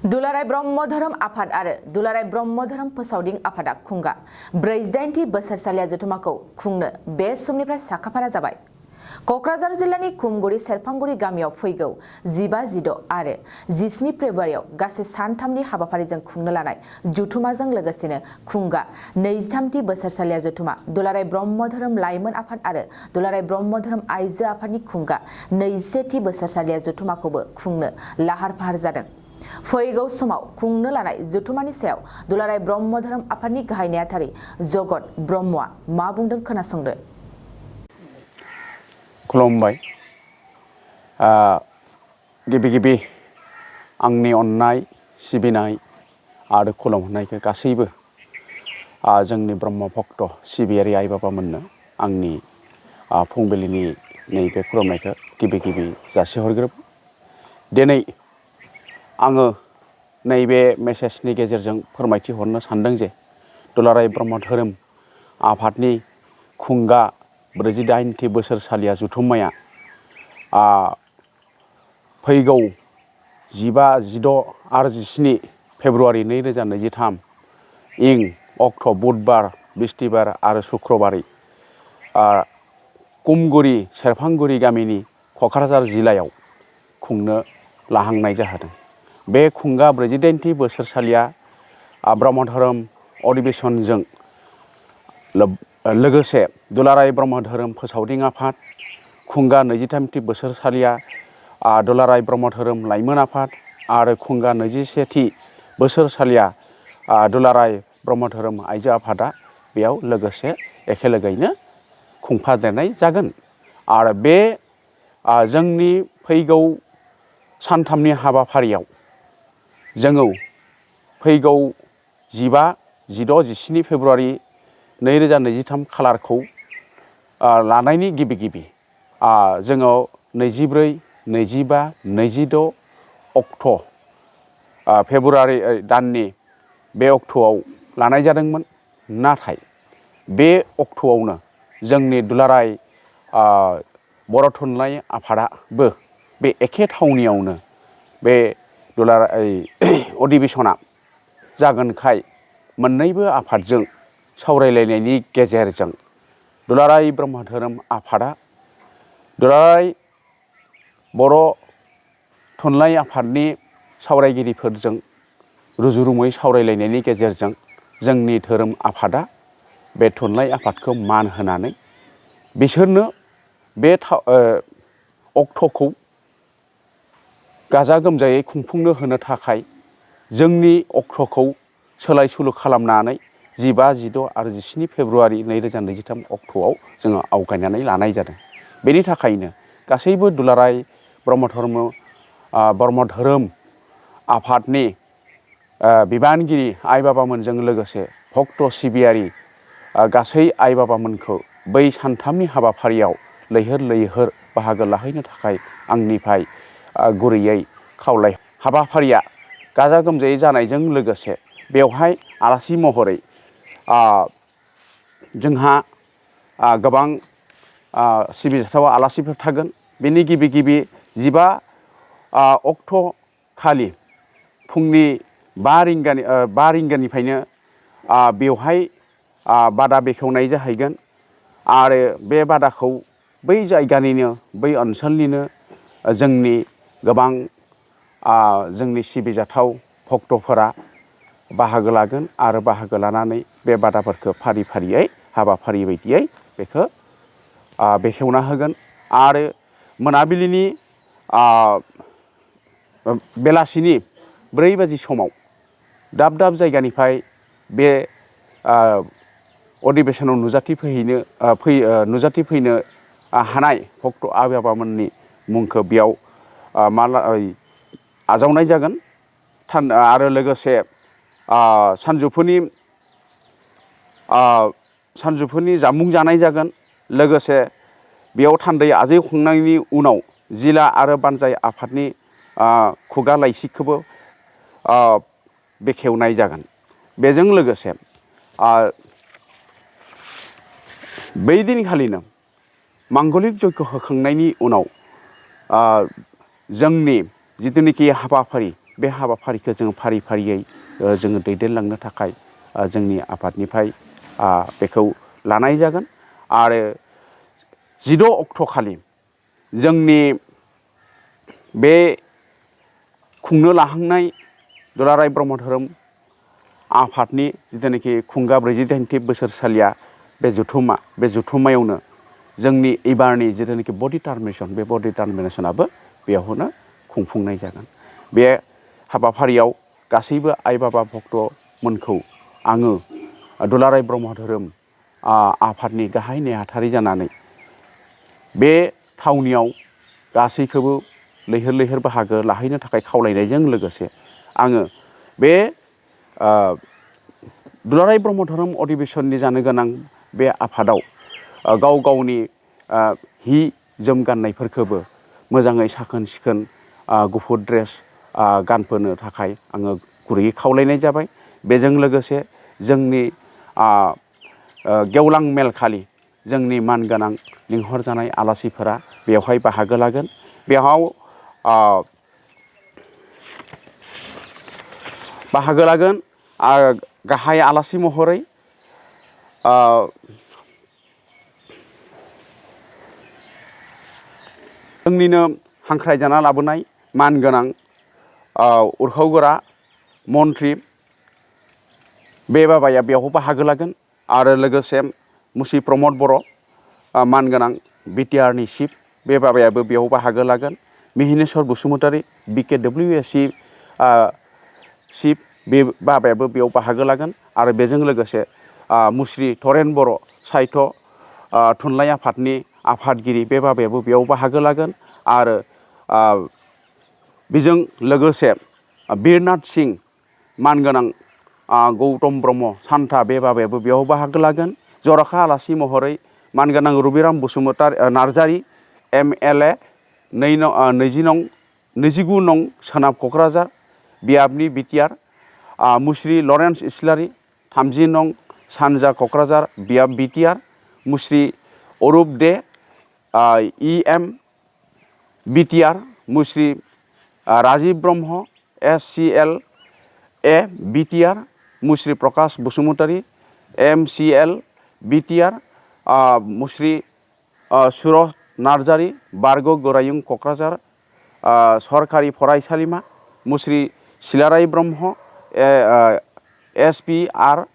दुलाराय ब्रह्म धोरोम आफाद आरो दुलाराय ब्रह्म धोरोम फोसावदिं आफादा खुंगा 48थि बोसोरसालिया जथुमाखौ खुंनो बे समनिफ्राय साखाफारा जाबाय। कक्राझार जिल्लानि खुमगुरि सेरफांगुरि गामियाव फैगौ 15-16 आरो 17 फेब्रुवारियाव गासै सानथामनि हाबाफारिजों खुंनो लानाय जथुमाजों लोगोसेनो खुंगा 23थि बोसोरसालिया जथुमा दुलाराय ब्रह्म धोरोम लाइमोन आफाद आरो दुलाराय ब्रह्म धोरोम आइजो आफादनि खुंगा 21थि बोसोरसालिया जथुमाखौबो खुंनो लाहार फाहार जादों। फैगौ समाव खुंनो लानाय जथुमानि सायाव दुलाराय ब्रह्म धोरोम आफादनि गाहाय नेहाथारि जगत ब्रह्मआ मा बुंदों खोनासंदो। खुलुमबाय। गिबि आंनि अननाय सिबिनाय आरो खुलुमनायखौ गासैबो जोंनि ब्रह्म भक्त सिबियारि आइ बाबामोननो आंनि फुंबिलिनि नैबे खुलुमनायखौ गिबि जासिहरग्रोब। दिनै आङो नैबे मेसेजनि गेजेरजों फोरमायथि हरनो सानदों जे दुलाराय ब्रह्म धोरोम आफादनि खुंगा 48थि बोसोरसालिया जथुम्माया फैगौ 15, 16 आरो 17 फेब्रुवारि 2023 इं अक्ट' बुधबार, बिस्तिबार आरो शुक्रबारै कुमगुरि सेरफांगुरि गामिनि क'क्राझार जिल्लायाव खुंनो लाहांनाय जादों। बे खुंगा 48थि बोसोरसालिया ब्रह्म धोरोम अधिवेशनजों लोगोसे दुलाराय ब्रह्म धोरोम फोसावदिं आफाद, खुंगा 23थि बोसोरसालिया दुलाराय ब्रह्म धोरोम लाइमोन आफाद आरो खुंगा 21थि बोसोरसालिया दुलाराय ब्रह्म धोरोम आइजो आफादा बेयाव लोगोसे एखेलोगोयैनो खुंफादेरनाय जागोन। आरो बे जोंनि फैगौ सानथामनि हाबाफारियाव जोङो फैगौ 15, 16, 17 फेब्रुवारि 2023 खालारखौ लानायनि गिबि जोङो 24, 25, 26 अक्ट' फेब्रुवारि दाननि बे अक्ट'आव लानाय जादोंमोन। नाथाय बे अक्ट'आवनो जोंनि दुलाराय बर' थुनलाइ आफादाबो बे एखे थावनियावनो बे दुलाराय अधिवेशना जागोनखाय मोननैबो आफादजों सावरायलायनायनि गेजेरजों दुलाराय ब्रह्म धोरोम आफादा दुलाराय बर' थुनलाइ आफादनि सावरायगिरिफोरजों रुजुरुमुयै सावरायलायनायनि गेजेरजों जोंनि धोरोम आफादा बे थुनलाइ आफादखौ मान होनानै बिसोरनो बे अक्ट'खौ गाजा गोमजायै खुंफुंनो होनो थाखाय जोंनि अक्ट'खौ सोलाय सोल' खालामनानै 15, 16 आरो 17 फेब्रुवारि 2023 अक्ट'आव जोङो आवगायनानै लानाय जादों। बेनि थाखायनो गासैबो दुलाराय ब्रह्म धोरोम आफादनि बिबानगिरि आइ बाबामोनजों लोगोसे भक्त सिबियारि गासै आइ बाबामोनखौ बै सानथामनि हाबाफारियाव लैहोर लैहोर बाहागो लाहैनो थाखाय आंनिफ्राय गुरैयै खावलाय। हाबाफारिया गाजा गोमजायै जानायजों लोगोसे बेवहाय आलासि महरै जोंहा गोबां सिबिजाथाव आलासिफोर थागोन। बेनि गिबि 15 अक्ट' खालि फुंनि 5 रिंगानिफ्रायनो बेवहाय बादा बेखेवनाय जाहैगोन आरो बे बादाखौ बै जायगानिनो बै ओनसोलनिनो जोंनि गोबां जोंनि सिबिजाथाव भक्तफोरा बाहागो लागोन आरो बाहागो लानानै बे बादाफोरखौ फारि फारियै हाबाफारि बायदियै बेखौ बेखेवना होगोन। आरो मोनाबिलिनि बेलासिनि 4 बाजि समाव दाब दाब जायगानिफ्राय बे अधिवेशनाव नुजाथिफैनो हानाय भक्त आइ बाबामोननि मुंखौ बेयाव आजावनाय जागोन। आरो लोगोसे सानजौफुनि जामुं जानाय जागोन। लोगोसे बेयाव थान्दै आजावखांनायनि उनाव जिला आरो बानजाय आफादनि खुगा लाइसिखौबो बेखेवनाय जागोन। बेजों लोगोसे बै दिनखालिनो मांगलिक जग्य होखांनायनि उनाव जोंनि जिथुनिखि हाबाफारि बे हाबाफारिखौ जोङो फारि फारियै जोङो दैदेनलांनो थाखाय जोंनि आफादनिफ्राय बेखौ लानाय जागोन। आरो 16 अक्ट'खालि जोंनि बे खुंनो लाहांनाय दुलाराय ब्रह्म धोरोम आफादनि जिथुनाखि खुंगा 48थि बोसोरसालिया बे जुथुम्मायावनो जोंनि एबारनि जिथुनाखि बडि टार्मिनेसन बे बडि टार्मिनेसनाबो बेयावनो खुंफुंनाय जागोन। बे हाबाफारियाव गासैबो आइ बाबा भक्तमोनखौ आङो दुलाराय ब्रह्म धोरोम आफादनि गाहाय नेहाथारि जानानै बे थावनियाव गासैखौबो लैहोर लैहोर बाहागो लाहैनो थाखाय खावलायनायजों लोगोसे आङो बे दुलाराय ब्रह्म धोरोम अधिवेशननि जानो गोनां बे आफादाव गाव गावनि हि जोम गाननायफोरखौबो मोजाङै साखोन सिखोन गुफुर ड्रेस गानफोनो थाखाय आङो गुरैयै खावलायनाय जाबाय। बेजों लोगोसे जोंनि गेवलां मेलखालि जोंनि मानगोनां लिंहरजानाय आलासिफोरा बेवहाय बाहागो लागोन। बेयाव बाहागो लागोन गाहाय आलासि महरै जोंनिनो हांख्रायजाना लाबोनाय मानगोनां उरखावगोरा मन्त्रि बे बाबाया बेयाव बाहागो लागोन। आरो लोगोसे मुसि प्रमद बर' मानगोनां बिटिआरनि चिफ बे बाबायाबो बेयाव बाहागो लागोन। मिहिनेश्वर बसुमतारी BKWSC चिफ बे बाबायाबो बेयाव बाहागो लागोन। आरो बेजों लोगोसे मुस्रि धरेन बर' साहित्य थुनलाइ आफादनि आफादगिरि बे बाबायाबो बेयाव बाहागो लागोन। आरो बेजों लोगोसे बिरनाथ सिंह मानगोनां गौतम ब्रह्म सान्था बे बाबायाबो बेयाव बाहागो लागोन। जर'खा आलासि महरै मानगोनां रबिराम नार्जारी MLA 29 नं सोनाब क'क्राझार बियाबनि बिटिआर, मुस्रि लरेन्स इस्लारि 30 नं सानजा क'क्राझार बियाब बिटिआर, मुस्रि अरुप दे EM बिटिआर, मुस्रि राजिब ब्रह्म SCLA बिटिआर, मुस्रि प्रकाश बसुमतारी MCL बिटिआर, मुस्रि सुरज नार्जारी बारग' गोरायुं क'क्राझार सरकारि फरायसालिमा, मुस्रि सिलाराय ब्रह्म SPR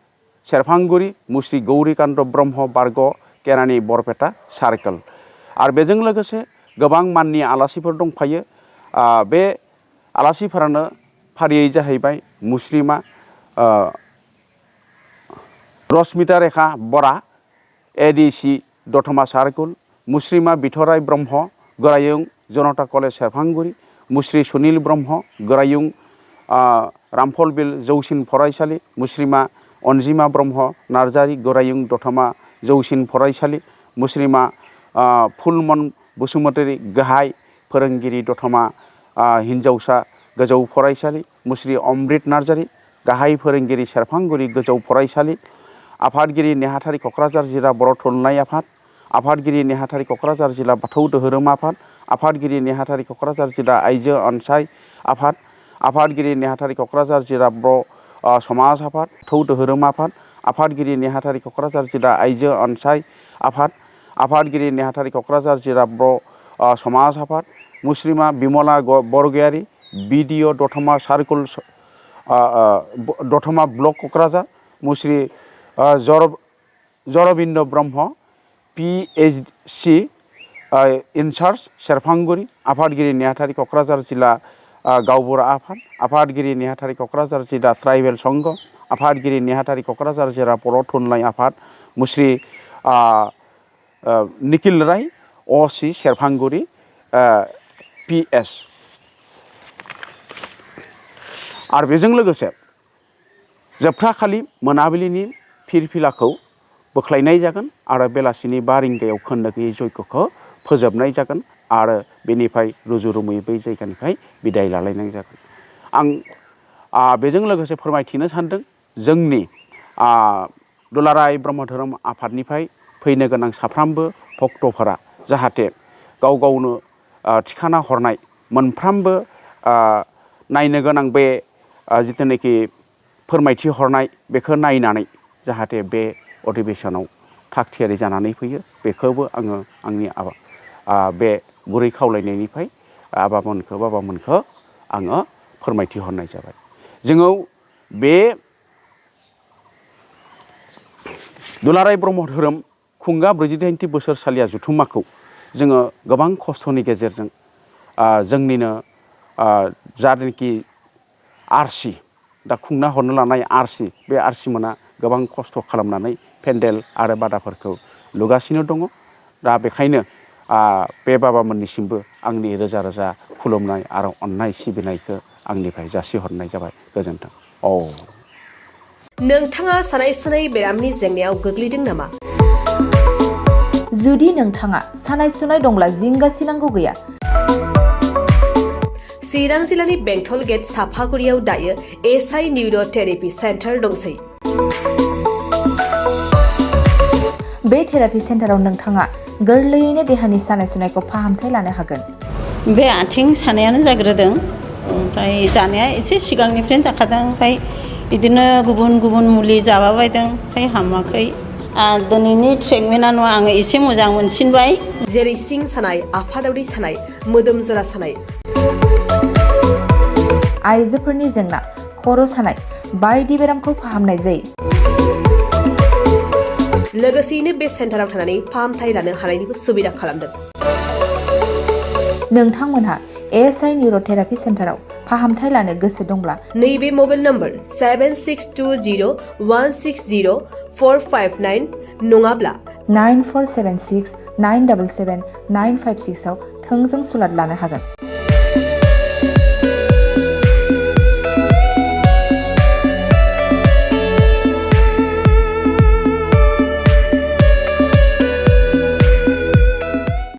सेरफांगुरि, मुस्रि गौरिकान्त ब्रह्म बारग' केरानि बरपेटा सार्कोल। आरो बेजों लोगोसे गोबां माननि आलासिफोर दंफायो। बे आलासिफोरानो फारियै जाहैबाय मुस्रिमा रश्मिता रेखा बरा ADC दतमा सार्कोल, मुस्रिमा बिथराय ब्रह्म गोरायुं जनता कलेज सेरफांगुरि, मुस्रि सुनिल ब्रह्म गोरायुं रामफलबिल जौसिन फरायसालि, मुस्रिमा अनजिमा ब्रह्म नार्जारी गोरायुं दतमा जौसिन फरायसालि, मुस्रिमा फुलमन बसुमतारी गाहाय फोरोंगिरि दतमा हिन्जावसा गोजौ फरायसालि, मुस्रि अमृत नार्जारी गाहाय फोरोंगिरि सेरफांगुरि गोजौ फरायसालि, आफादगिरि नेहाथारि क'क्राझार जिल्ला बर' थुनलाइ आफाद, आफादगिरि नेहाथारि क'क्राझार जिल्ला बाथौ धोरोम आफाद, आफादगिरि नेहाथारि क'क्राझार जिल्ला आइजो अनसाय आफाद, आफादगिरि नेहाथारि क'क्राझार जिल्ला बर' समाज आफाद बाथौ धोरोम आफाद, आफादगिरि नेहाथारि क'क्राझार जिल्ला आइजो अनसाय आफाद, आफादगिरि नेहाथारि क'क्राझार जिल्ला बर' समाज आफाद, मुस्रिमा बिमला बरगयारी BDO दतमा सार्कोल दतमा ब्लक क'क्राझार, मुस्रि जरबिन्द ब्रह्म PhD इनचार्ज सेरफांगुरि, आफादगिरि नेहाथारि क'क्राझार जिल्ला गावबुरा आफाद, आफादगिरि नेहाथारि क'क्राझार जिल्ला ट्राइबेल संघ, आफादगिरि नेहाथारि क'क्राझार जिल्ला बर' थुनलाइ आफाद, मुस्रि निखिल राय OC सेरफांगुरि PS। आरो बेजों लोगोसे जोबथा खालि मोनाबिलिनि फिरफिलाखौ बोख्लायनाय जागोन आरो बेलासिनि 5 रिंगायाव खोन्दो गैयै जयग'खौ फोजोबनाय जागोन आरो बेनिफ्राय रुजु रुमुयै बै जायगानिफ्राय बिदाय लालायनाय जागोन। आं बेजों लोगोसे फोरमायथिनो सानदों जोंनि दुलाराय ब्रह्म धोरोम आफादनिफ्राय फैनो गोनां साफ्रोमबो भक्तफोरा जाहाथे गाव गावनो थिखाना हरनाय मोनफ्रोमबो नायनो गोनां बे जिथुनाखि फोरमायथि हरनाय बेखौ नायनानै जाहाथे बे अधिबेसनाव थाग थियारि जानानै फैयो बेखौबो आङो आंनि बे गुरै खावलायनायनिफ्राय बाबामोनखौ आङो फोरमायथि हरनाय जाबाय। जोङो बे दुलाराय ब्रह्म धोरोम खुंगा 48थि बोसोरसालिया जथुम्माखौ जोङो गोबां खस्थ'नि गेजेरजों जोंनिनो जानाखि आरसि दा खुंना हरनो लानाय आरसि बे आरसि मोना गोबां खस्थ' खालामनानै पेन्डेल आरो बादाफोरखौ लुगासिनो दङ। दा बेखायनो बे बाबामोननिसिमबो आंनि रोजा रोजा खुलुमनाय आरो अननाय सिबिनायखौ आंनिफ्राय जासिहरनाय जाबाय। गोजोन्थों। नोंथाङा सानाय सुनाय बेरामनि जेंनायाव गोग्लैदों नामा? जुदि नोंथाङा सानाय सुनाय दंब्ला जिंगासिनांगौ गैया। चिरां जिल्लानि बेंटल गेट साफागुरियाव दायो एसआइ निउर' थेरापि सेन्टार दंसै। बे थेरापि सेन्टाराव नोंथाङा गोरलैयैनो देहानि सानाय सुनायखौ फाहामथाय लानो हागोन। बे आथिं सानायानो जाग्रोदों, ओमफ्राय जानाया एसे सिगांनिफ्रायनो जाखादों, ओमफ्राय बिदिनो गुबुन गुबुन मुलि जाबाबायदों, ओमफ्राय हामाखै। दिनैनि ट्रिटमेन्टआ आङो एसे मोजां मोनसिनबाय। जेरै सिं सानाय, आफादावरि सानाय, मोदोम जरा सानाय, आइजोफोरनि जेंना, खर' सानाय बायदि बेरामखौ फाहामनाय जायो। लोगोसेयैनो बे सेन्टाराव थानानै फाहामथाय लानो हानायनिबो सुबिदा खालामदों। नोंथांमोनहा एसआइ निउर' थेरापि सेन्टाराव फाहामथाय लानो गोसो दंब्ला नैबे मबाइल नम्बर 7620160459 नङाब्ला 9476977956 आव थोंजों सुलाद लानो हागोन।